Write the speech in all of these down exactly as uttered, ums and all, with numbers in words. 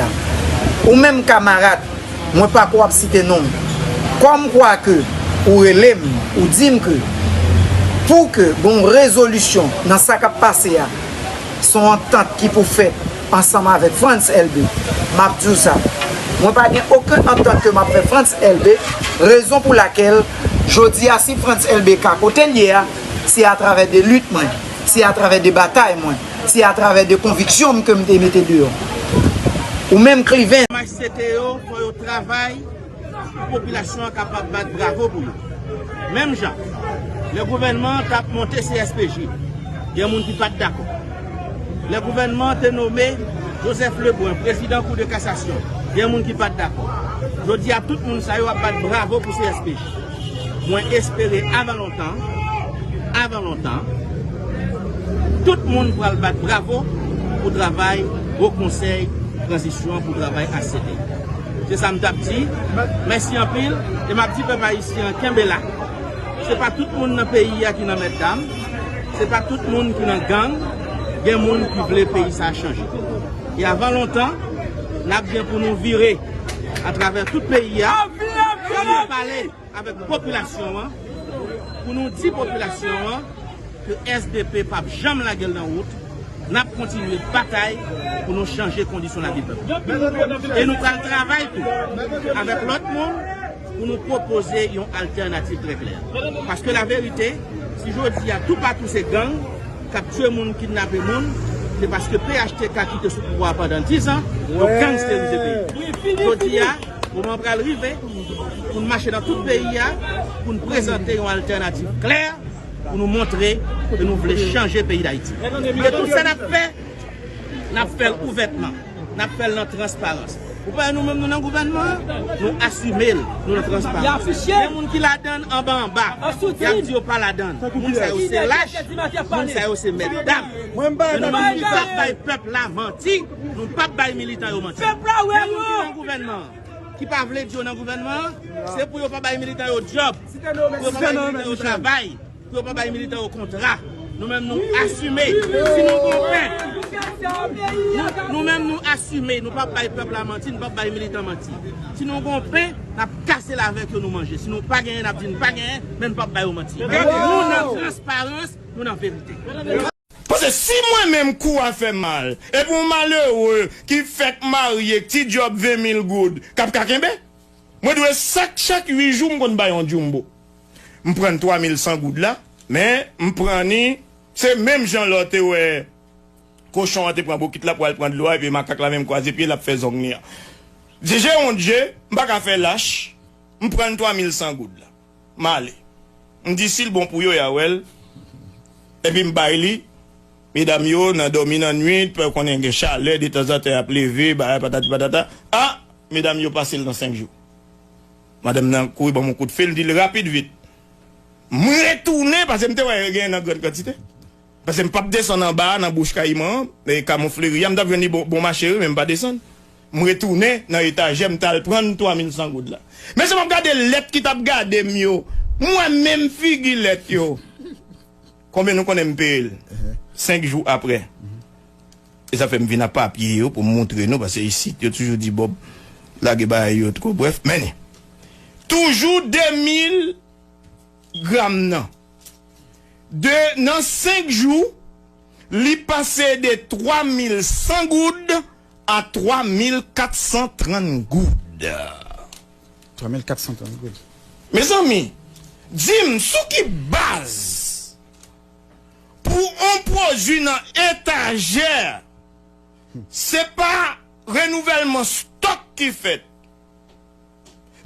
a. Ou menm kamarad, mwen pa kwè w ap site non m. Kòm kwa ke ou rele m, ou di m ke pou ke gen yon rezolisyon nan sa k ap pase a, se yon antant ki pou fèt ansanm avèk Frantz Elbé. M ap di w sa. Mwen pa gen okenn antant ke m ap fè Frantz Elbé. Rezon pou lakèl, jodi a, si Frantz Elbé ka kote l ye a, se atravè de lit mwen, se atravè de batay mwen, se atravè de konviksyon m ke m te mete deyò. Ou menm Cliven. M H C T yo, fò yo travay pou popilasyon an kapab bat bravo pou yo. Menm jan, lè gouvènman an t ap monte C S P J, gen moun ki pa t dakò. Lè gouvènman an te nome Joseph Lebrun prezidan Kou de Kasasyon, gen moun ki pa t dakò. Jodi a, tout moun sa yo ap bat bravo pou C S P J. Mwen espere avan lontan, avan lontan, tout moun pral bat bravo pou travay Wo Konsèy Tranzisyon an, pou travay H C T. Se sa m t ap di. Mèsi anpil. E m ap di pèp ayisyen an, kenbe la. Se pa tout moun nan peyi a ki nan mètdam. Se pa tout moun ki nan gang. Gen moun ki vle peyi sa a chanje. E avan lontan, n ap gen pou nou vire atravè tout peyi a, pou nou pale avèk popilasyon an, pou nou di popilasyon an ke S D P p ap janm lage l nan wout, n ap kontinye batay pou nou chanje kondisyon lavi pèp la. E nou pral travay tou avèk lòt moun pou nou pwopoze yon altènativ trè klè. Paske laverite, si jodi a toupatou se gang k ap tiye moun, kidnape moun, se paske P H T K ki te sou pouvwa a pandan diz an, yo gangsterize peyi. Jodi a, moman an pral rive pou n mache nan tout peyi a, pou n prezante yon altènativ klè, pou nou montre ke nou vle chanje peyi Dayiti. E tout sa n ap fè, n ap fè l ouvètman, n ap fè l nan transparans. Ou pa wè nou menm nou nan gouvènman an, nou asime l, nou nan transparans. Gen moun ki ladann anba anba, y ap di yo pa ladann. Moun sa yo se lach, moun sa yo se mètdam. E nou menm nou p ap bay pèp la manti, nou p ap bay militan yo manti. Gen moun ki nan gouvènman an, ki pa vle di yo nan gouvènman an, se pou yo pa bay militan yo djòb, pou yo pa bay militan yo travay, pou yo pa bay militan yo kontra. Nou menm nou asime. Si nou gon pen, nou, nou menm nou asime. Nou p ap bay pèp la manti, nou p ap bay militan manti. Si nou gon pen, n ap kase l avèk yo, nou manje. Si nou pa genyen, n ap di n pa genyen, men n p ap bay yo manti. Nou nan transparans, nou nan verite. Paske si mwen menm kou a fè mal, epi yon malere ki fèk marye, k ti djòb ven mil goud, k ap ka kenbe? Mwen dwe chak, chak uit jou m konn bay yon jumbo. M pran twa mil san goud la, men m pran ni, se menm jan lè w te wè kochon an te pran bokit la pou al pran dlo a, epi makak la menm kwaze pye l ap fè zong li an. Dije yon dje, m pa ka fè lach, m pran twa mil san goud la. M ale. M di si l bon pou yo, y a wè l. Epi m bay li. Medam yo nan dòmi nan nwit, pa yo konnen gen chalè, detanzantan y ap leve, bagay patati patata. A! Medam yo pase l nan senk jou. Madanm nan kouri ban m yon kout fil, m di l rapid vit. M retounen, paske m te wè genyen nan grann kantite. Paske m p ap desann anba a nan bouch kayiman an, e Kamon Fleri a, m t ap jwenn li bon, bon mache wi, men m pa desann. M retounen nan etajè, m t al pran twa mil san goud la. Mesye, m ap gade lèt ki t ap gade m yo. M wè menm figi lèt yo. Konbyen nou konnen m peye l? Senk jou apre. E sa fè m vin ak papye yo pou m montre nou, paske isit, yo toujou di Bob lage bagay yo two. Brèf, men toujou de mil gram nan. De, nan senk jou, li pase de twa mil san goud a twa mil kat san trant goud. Twa mil kat san trant goud. Mezanmi, di m sou ki baz pou on pwodui nan etajè, se pa renouvèlman stòk ki fèt.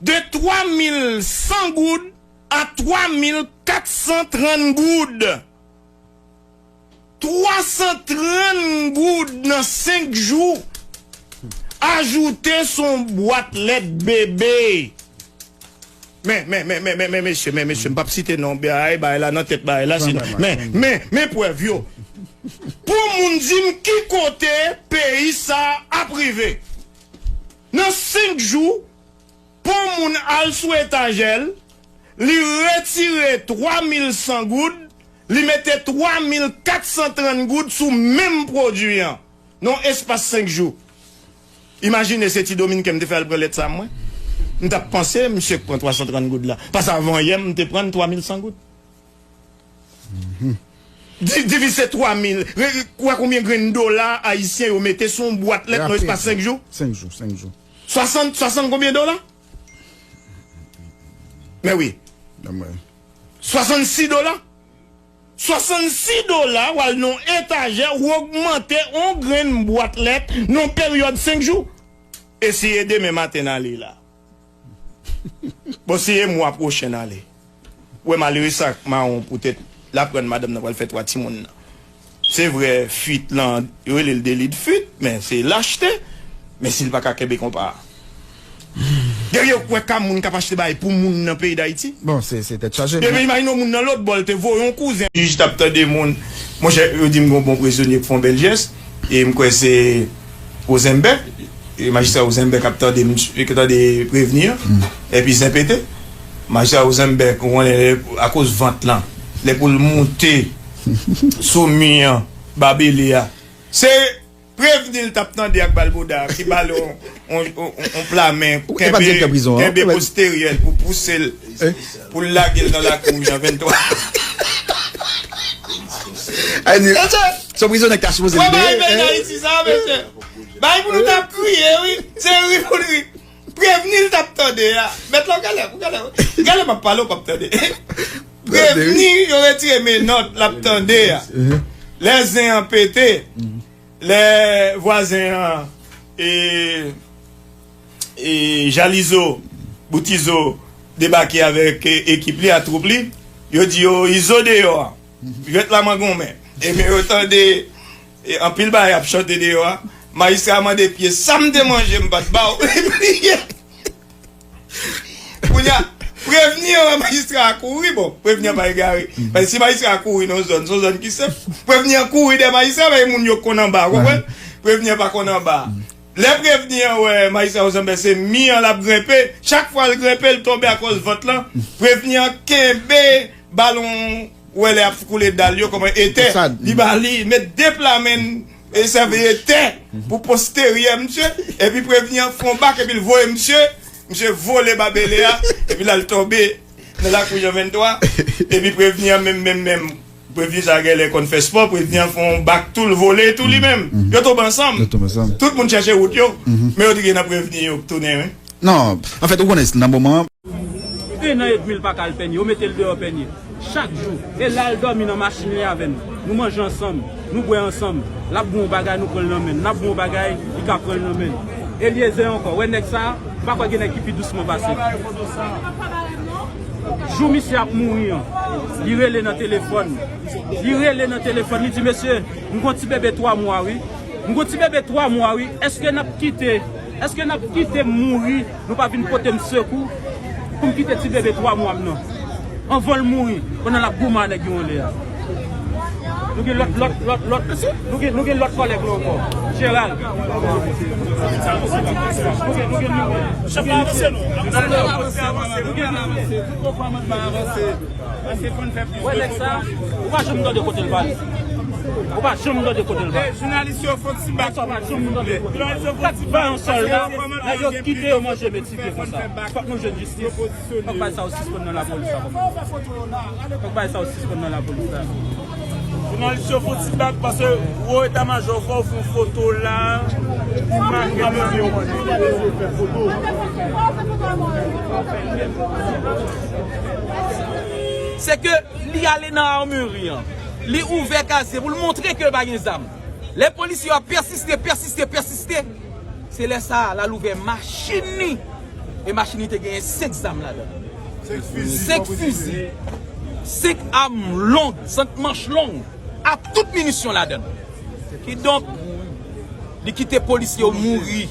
De twa mil san goud a twa mil kat san trant goud. Twa san trant goud nan senk jou. Ajoute sou yon bwat lèt bebe. Men, men, men, men, men, men, mesye, men, mesye, m p ap site non, bagay, bagay la nan tèt bagay la, sinon, men, men, men prèv yo. Pou moun di m ki kote peyi sa ap rive. Nan senk jou, pou moun al sou etajè l, li retire twa mil san goud, li mete twa mil kat san trant goud sou menm pwodui an, nan espas senk jou. Imajine se ti Dominiken m te fè al pran lèt sa mwen. M t ap panse misye k pran twa san trant goud la. Paske avan yè m te pran twa mil san goud. Di- Divize twa mil. Re- Ou wè konbyen grenn dola ayisyen yo mete sou yon bwat lèt nan espas senk jou? Senk jou, senk jou. Swasant, swasant konbyen dola? Men wi. Swasannsis dola? Swasannsis dola, w al nan yon etajè, ou ogmante yon grenn bwat lèt nan yon peryòd senk jou. Eseye demen maten n ale la. Bon, eseye mwa pwochen n ale. Ou wè malere sa k mawon poutèt l aprann madanm nan pral fè twa timoun nan. Se vre, fuit lan, yo rele l deli de fuite, men se lachte. Men si l pa ka kenbe konpa a. Gen yo kwè ka moun k ap achte bagay pou moun nan peyi Dayiti. Bon, se se tèt chaje. Ebyen, imajine yon moun nan lòt bò, l te voye yon kouzen. Jij t ap tande moun. Monchè, yo di m gen yon bon prizonye k fè yon bèl jès. E m kwè se Ozembè. E majistra Ozembè k ap tande m, k ap tande Prevni an. Epi Zen Pete. Majistra Ozembè, ou konnen, akoz vant lan, lè pou l moute sou mi an, babele a. Se Prevni l t ap tande ak Balboda ki ba l yon, yon, yon, yon, yon pla men, kenbe, kenbe posteryè l pou pouse l, pou l lage l nan lakou Jan venntwa. Ay, di, se yon prizonye k ta sipoze libere. Wè bagay peyi Dayiti sa, mesye. Bagay pou nou t ap kriye, wi. Se ri pou n ri. Prevni l t ap tande a. Mèt la, ou genlè, ou genlè, ou genlè m ap pale, ou p ap tande. Prevni, yo retire menòt, l ap tande a. Lè zen an pete, lè vwazen an, e, e, Jalizo, Boutizo debake avèk, e, ekip li a, twoup li, yo di yo, Izo deyò a. Jwèt la mangonmen. Ebyen, yo tande, e, anpil bagay ap chante deyò a. Majistra a mande pye sa m te manje, m pa t ba w. Li pliye. Kounye a, Prevni an wè majistra a kouri, bon, Prevni an pa egare. Paske si majistra a kouri nan yon zòn, se yon zòn ki sèf. Prevni an kouri dèyè majistra, paske moun yo konn anba, ou konprann? Prevni an pa konn anba. Lè Prevni an wè majistra Ozembè se mi an l ap grenpe, chak fwa l grenpe, l tonbe akòz vant lan. Prevni an kenbe balon, ou wè lè y ap koule dal yo, kòman etè. Li ba li, met de pla men l, e sèvi etè pou posteryè, misye. Epi Prevni an fè yon bak, epi l voye misye. Misye vole babele a, epi l al tonbe nan lakou Jan venntwa. Epi Prevni an menm, menm, menm. Prevni sa genlè konn fè spò, Prevni an fè yon bak tou, l vole tou li menm. Yo tonbe ansanm. Yo tonbe ansanm. Tout moun chèche wout yo, men yo te gen nan Prevni yo k tounen, wi. Non, anfèt, ou konnen, nan moman an, en an edmi l pa ka al pènye, yo mete l deyò pènye. Chak jou. E l al dòmi nan machin li avè n. Nou manje ansanm, nou bwè ansanm. L ap gen yon bagay, nou pran l nan men l. N ap gen yon bagay, li ka pran l nan men l. Eliezer ankò, wè nèg sa a, m pa kwè gen nèg ki pi dousman pase l. Jou misye ap mouri an, li rele nan telefòn. Li rele nan telefòn, li di, "Mesye, m gon ti bebe twa mwa, wi. M gon ti bebe twa mwa, wi. Èske n ap kite, èske n ap kite m mouri?" Nou pa vin pote m sekou pou m kite ti bebe twa mwa m nan. Anvan l mouri, pandan l ap goumen a nèg yo anlè a. Nou gen lòt, lòt, lòt, lòt, nou gen, nou gen lòt kòlèg la ankò. Jeral. Nou gen, nou gen, nou gen, nou gen, nou gen, nou gen, nou gen, nou gen, Wè nèg sa, ou pa janm tande kote l pale. Ou pa janm tande kote l pale. Jounalis yo fon ti bak. Nèg sa ou pa janm tande kote l pale. Kat vayan sòlda, nèg yo kite yo manje metivye konsa. Fòk nou jwenn jistis. Fòk bagay sa yo sispann nan lapolis la kòmandan. Fòk bagay sa yo sispann nan lapolis la. Jounalis yo fon ti bak paske wo eta majò fò w fon foto la. Pou make mesye yo. Se ke li ale nan armeri an, li ouvè kazye pou l montre ke l pa gen zam. Lè polisye yo ap pèsiste, pèsiste, pèsiste, se lè sa a l al ouvè machin li. E machin li te genyen senk zam ladan l. Senk fizi. Senk fizi. Senk am long, senk manch long. Ak tout minisyon ladan l. Kidonk, li kite polisye yo mouri.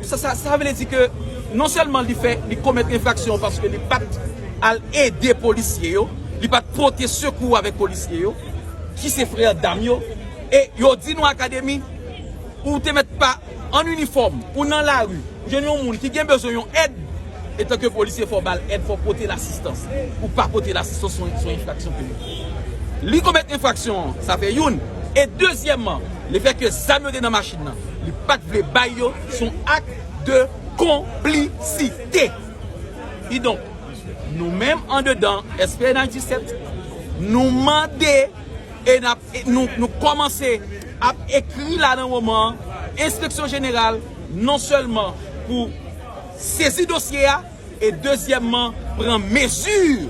Sa, sa, sa vle di ke non sèlman li fè, li komèt enfraksyon paske li pa t al ede polisye yo, li pa t pote sekou avèk polisye yo, ki se frè dam yo, e yo di nou akademi, ou te mèt pa an inifòm, ou nan lari, ou jwenn yon moun ki gen bezwen yon èd, etanke polisye, fò w ba l èd, fò w pote l asistans. Ou pa pote l asistans, se yon, se yon enfraksyon ke li. Li komèt enfraksyon an, sa fè youn. E dezyèmman, Lefètke zam yo te nan machin nan, li pa t vle bay yo, se yon ak de konplisite. Kidonk, nou menm andedan S P N H disèt, nou mande e n ap, e nou, nou kòmanse ap ekri la nan moman an, Enspeksyon Jeneral, non sèlman pou sezi dosye a, e dezyèmman, pran mezi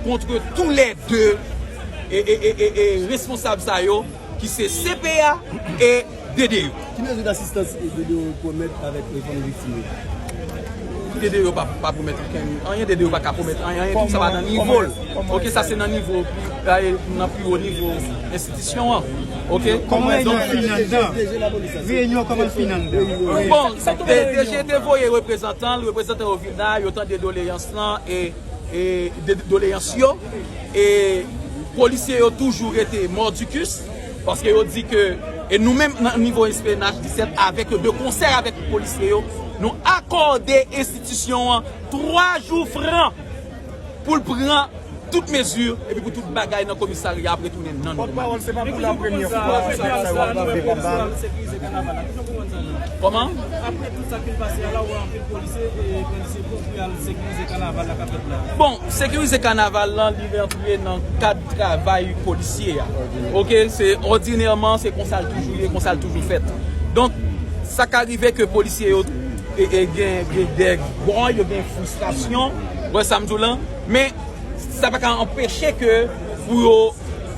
kont toulède e, e, e, e, e responsab sa yo, ki se C P A e D D yo. Ki mezi dasistans D D yo pwomèt avèk fanmi viktim yo? D D yo pa, pa pwomèt ankenn, anyen, D D yo pa ka pwomèt anyen, anyen, tout sa pa nan nivo l. Ok, sa se nan nivo, pi, nan pi wo nivo enstitisyon an. Ok? Kòman reyinyon fin anndan? Reyinyon kòman l fin anndan? Bon, D G te voye reprezantan l, reprezantan yo vin la, yo tande doleyans lan, e, e de, doleyans yo, e polisye yo toujou rete mòdikis, paske yo di ke, e nou menm nan nivo S P N H disèt, avèk yo, de konsè avèk polisye yo, nou akòde enstitisyon an twa jou fran pou l pran tout mezi, epi pou tout bagay nan komisarya ap retounen nan nòmal. Pòtpawòl, se pa pou la premyè fwa sa, sa yo ap rive kòmsa. Kòman? Apre tout sa ki pase a la, ou wè anpil polisye e polisye pou al sekirize kanaval la k ap fèt la. Bon, sekirize kanaval lan, li rantre nan kad travay polisye a. Ok, se òdinèman, se konsa l toujou ye, konsa l toujou fèt. Donk, sa ka rive ke polisye yo e, e gen, gen de gòy, yo gen fristrasyon, wè sa m di w lan, men sa pa ka anpeche ke pou yo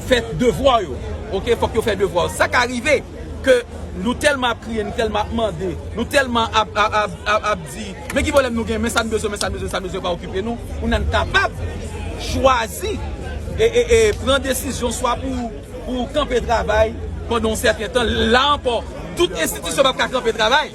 fè devwa yo. Ok, fòk yo fè devwa yo. Sa ka rive ke nou tèlman ap kriye, nou tèlman ap mande, nou tèlman ap, ap, ap, ap, ap di, men ki pwoblèm nou gen, men sa n bezwen, men sa n bezwen, sa n bezwen, pa okipe nou, pou n kapab chwazi e, e, e pran desizyon swa pou, pou kanpe travay pandan yon sèten tan. La ankò, tout enstitisyon p ap ka kanpe travay.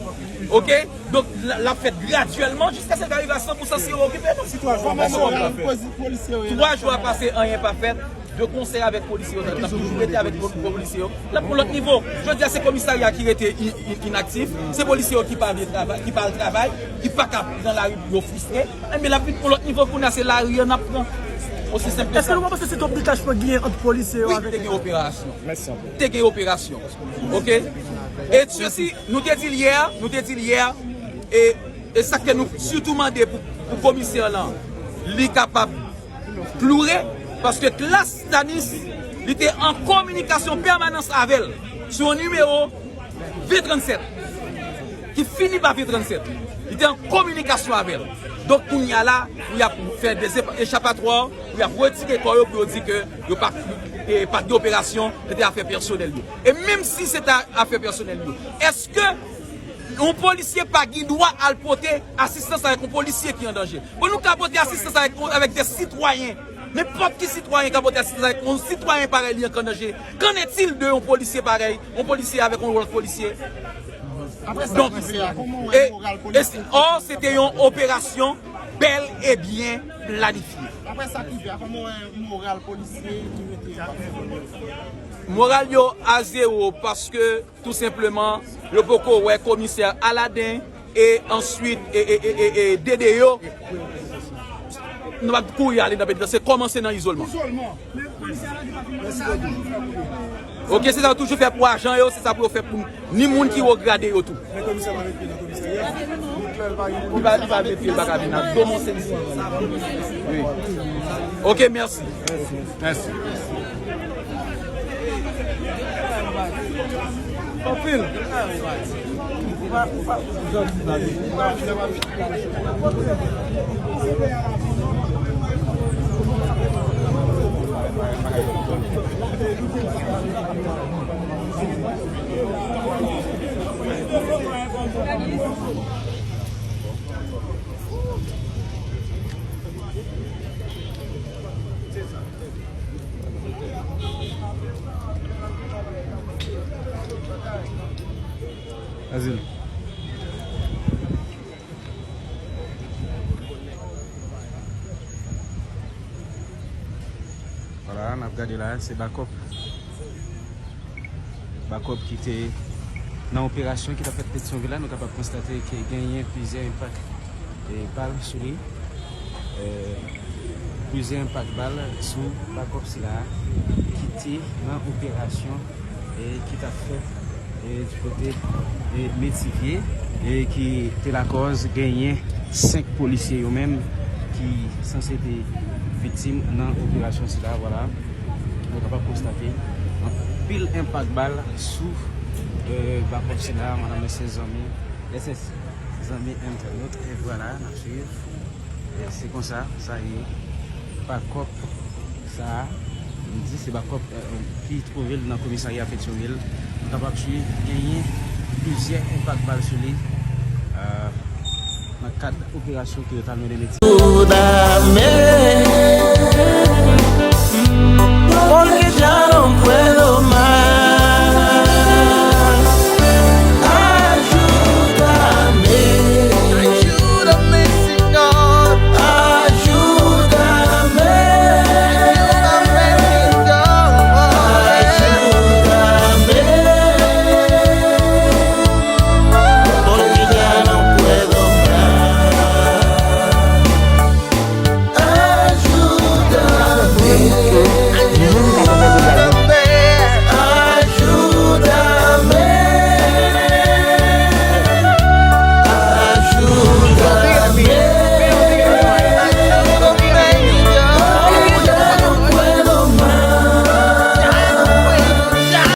Ok? Donk, l, l ap fèt gradyèlman jiskaske l ka rive a san pou san si yo okipe nou. Si twa jou ap pase, anyen pa fèt. Twa jou ap pase, anyen pa fèt. De konsè avèk polisye yo, n ap toujou rete avèk po-, polisye yo. L ap pran lòt nivo. Jodi a, se komisarya ki rete i-, i-, inaktif. Se polisye yo ki pa vle travay, ki pa al travay, ki pa ka nan lari, yo fristre. Enben, l ap vin pran lòt nivo, kounye a se lari a n ap pran. Osi senp ke sa. Èske nou pa panse se twòp detachman genyen ant polisye yo avèk... Wi, te gen operasyon. Te gen operasyon. Ok? E sesi, nou te di l yè, nou te di l yè, e, e sa k fè nou sitou mande pou, pou komisè lan, li kapab kloure, paske Klass Stanis, li te an kominikasyon pèmanans avè l, sou yon nimewo V trannsèt, ki fini pa V trannsèt. Li te an kominikasyon avè l. Donk, kounye a la, pou y ap fè de echa-, echapatwa, pou y ap retire kò yo, pou yo di ke yo pa, e, pa t gen operasyon, se te afè pèsonèl yo. E menm si se te afè pèsonèl yo, èske yon polisye pa gen dwa al pote asistans avèk yon polisye ki an danje? Bon, nou ka pote asistans avèk, avèk de sitwayen. Nenpòt ki sitwayen ka pote asistans avèk yon sitwayen parèy li an danje. Qu'en est-il de yon polisye parèy, yon polisye avèk yon lòt polisye? Donk, e, e, or, se te yon operasyon bèl e byen planifye. Apre sa k rive a, kòman w wè moral polisye ki rete a? Moral yo a zewo, paske tou senpleman, yo poko wè komisè Aladen e answit, e, e, e, e, e D D yo. Nou pa kouri ale nan penitansye, kòmanse nan izolman. Ok, se sa yo toujou fè pou ajan yo, se sa pou yo fè pou ni moun ki wo grade yo tou. Li pa, li pa met pye, li pa ka vin ak do monte li. Wi. Ok, mèsi. Mèsi. Anpil. Azil. Vwala, n ap gade la, se bakòp. Bakòp ki te nan operasyon ki t ap fèt Petyonvil la, nou kapab konstate ke genyen plizyè enpak, e, bal sou li. E, plizyè enpak bal sou bakòp sila ki te nan operasyon, e, ki t ap fèt e, di kote, e, Metivye, e ki te lakòz genyen senk polisye yo menm ki sanse te viktim nan operasyon sila, vwala. Nou kapab konstate anpil enpak bal sou, e, bakòp sila, madanm, mesye, zanmi, S S, zanmi entènot, e vwala, n ap swiv. E se konsa, sa ye, bakòp sa a, m di se bakòp, e, e, ki twouve l nan komisarya Petyonvil. Nou kapab swiv, genyen plizyè enpak bal sou li, e, nan kad operasyon ke yo t al mennen Metivye.